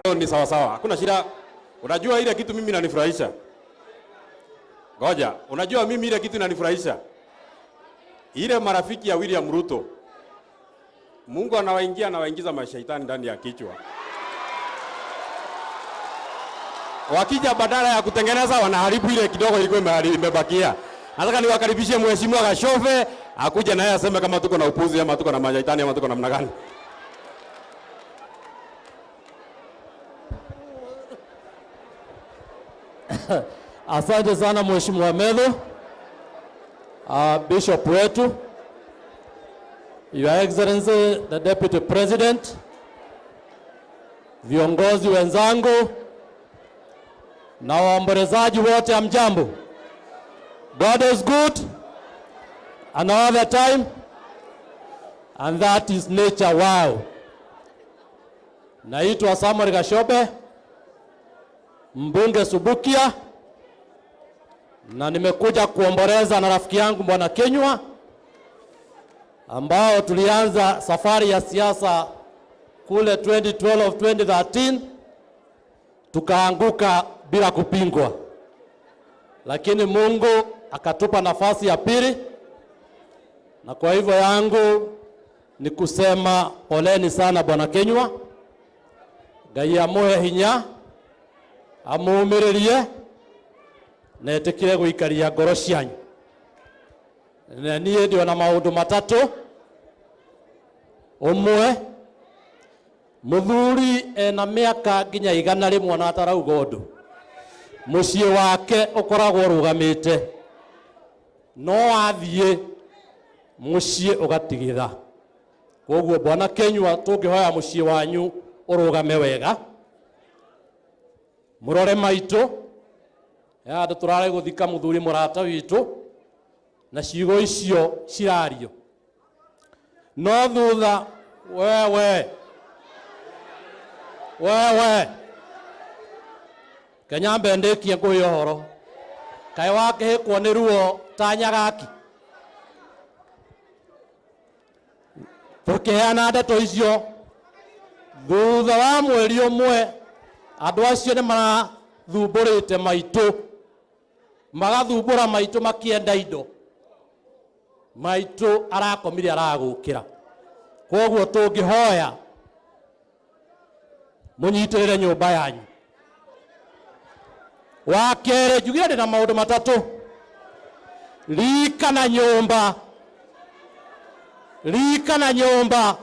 Hiyo ni sawa sawa, hakuna shida. Unajua ile kitu mimi inanifurahisha. Ngoja, unajua mimi ile kitu inanifurahisha, ile marafiki ya William Ruto, Mungu anawaingia anawaingiza mashaitani ndani ya kichwa. Wakija badala ya kutengeneza wanaharibu ile kidogo ilikuwa imebakia. Nataka niwakaribishe Mheshimiwa Gachove akuje naye aseme kama tuko na upuzi ama tuko na mashaitani ama tuko namna gani. Asante sana Mheshimiwa Methu, Bishop wetu, Your Excellency the Deputy President, viongozi wenzangu na waombolezaji wote, hamjambo. God is good and all the time and that is nature. Wow. Naitwa Samuel Gashobe, mbunge Subukia, na nimekuja kuomboleza na rafiki yangu Bwana Kinyua ambao tulianza safari ya siasa kule 2012 2013, tukaanguka bila kupingwa, lakini Mungu akatupa nafasi ya pili, na kwa hivyo yangu ni kusema poleni sana Bwana Kinyua. Ngai amuhe hinya amumĩrĩrie na etĩkĩre gũikaria ngoro cianyu. Na niĩ ndĩ ona maũndũ matatũ. Ũmwe, mũthuri ena mĩaka nginya 100 na atarauga ũndũ, mũciĩ wake ũkoragwo ũrũgamĩte, no athiĩ mũciĩ ũgatigĩra. Koguo Bwana Kinyua, tũngĩhoya mũciĩ wanyu ũrũgame wega, mũrore maitũ ya andũ tũrarĩ gũthika mũthuri mũrata witũ na ciugo icio cirario, no thutha wewe wewe Kenya mbe ndikie ngũhe ũhoro kaĩ wakĩhĩkwo nĩ ruo ta nyagaki. Tũkĩheana ndeto icio thutha wa mweri ũmwe, andũ acio nĩ marathumbũrĩte maitũ, magathumbũra maitũ makĩenda indo. Maitũ arakomire aragũkĩra. Koguo tũngĩhoya mũnyitĩrĩre nyũmba yanyu. Wa kerĩ, njugire ndĩna maũndũ matatũ: rika na nyũmba, rika na nyũmba.